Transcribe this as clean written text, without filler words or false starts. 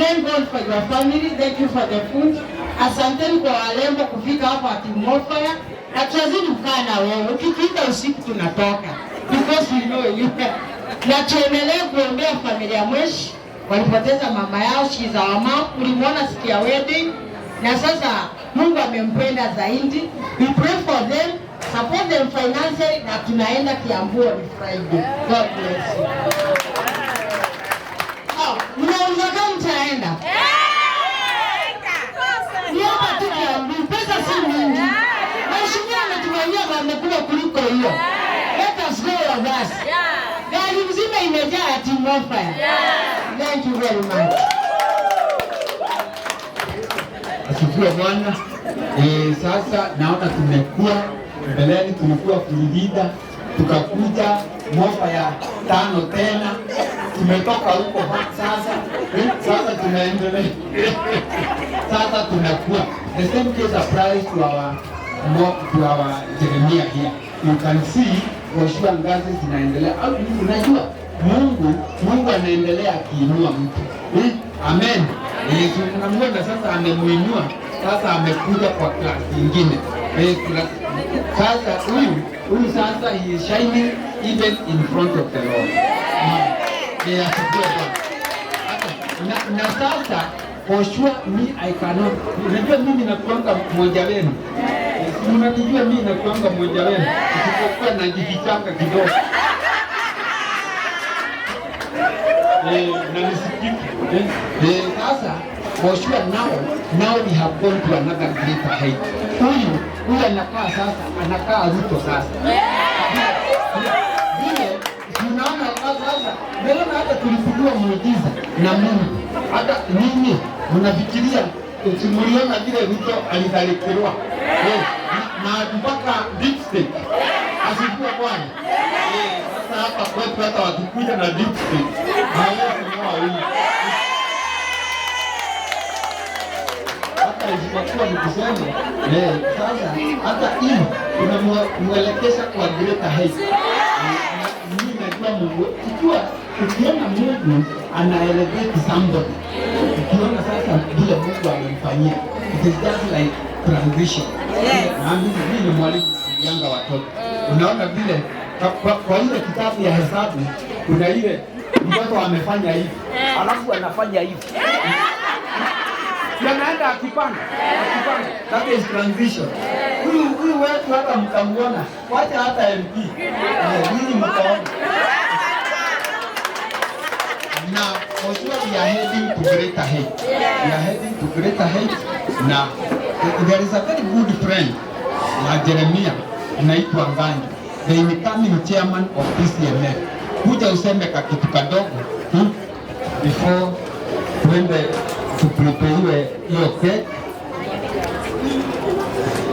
Thank God for your family. Thank you for the food. Asanteni kwa warembo kufika hapa at Mofaya. Na tutazidi kukaa na wewe. Ukituita usiku tunatoka. Because we know you. Na tuendelee kuombea familia Mweshi. Walipoteza mama yao, she is our mom. Ulimwona siku ya wedding. Na sasa Mungu amempenda zaidi. We pray for them, support them financially na tunaenda Kiambu on Friday. God bless you. Oh, mnauza kama mtaenda? Ni hapa tu Kiambu, pesa si mingi. Mheshimiwa ametufanyia mambo kubwa kuliko hiyo. Let us go with us. Gari mzima imejaa ya Team Welfare. Thank you very much. Asifiwe Bwana. Sasa naona tumekuwa mbeleni, tulikuwa Florida, tukakuja mwaka ya tano tena, tumetoka huko sasa. Sasa tunaendelea sasa tunakuwa the same case applies to our Jeremiah here. You can see Joshua ngazi zinaendelea. Au unajua Mungu anaendelea akiinua mtu. Amen. Yesu unamuona sasa amemuinua, sasa amekuja kwa class nyingine. Sasa huyu sasa he is shining even in front of the Lord. Asifiwe Bwana. Na sasa for sure me I cannot. Unajua mimi nakuanga mmoja wenu. Si mnanijua mimi nakuanga mmoja wenu. Isipokuwa najifichanga kidogo. Na nisikiki. Sasa for sure now we have gone to another greater height. Huyu anakaa sasa, anakaa Ruto sasa. Vile tunaona sasa, mbona hata tulipigiwa muujiza na Mungu. Hata ninyi mnafikiria simuliona vile Ruto alidhaliliwa. Na mpaka deep state. Asifiwe Bwana. Sasa hapa kwetu hata wakikuja na deep state hawezi ng'oa huyu. Hata isipokuwa ni kusema sasa hata hii tunamuelekeza kwa greater height. Mimi najua Mungu, ikiwa ukiona Mungu ana elevate somebody, ukiona sasa vile Mungu amemfanyia, it is just like transition. Na mimi ni mwalimu yanga watoto, unaona vile kwa ile kitabu ya hesabu kuna ile mtoto amefanya hivi alafu anafanya hivi yanaenda akipanda akipanda, that is transition. Huyu wetu hata mtamuona, wacha hata MP nyinyi mtaona. Na for sure we are heading to greater height. We are heading to greater height. Na there is a very good friend ya Jeremia anaitwa Nganjo, the incoming chairman of PCMF. Kuja useme kakitu kadogo before tuende tuprepare hiyo cake.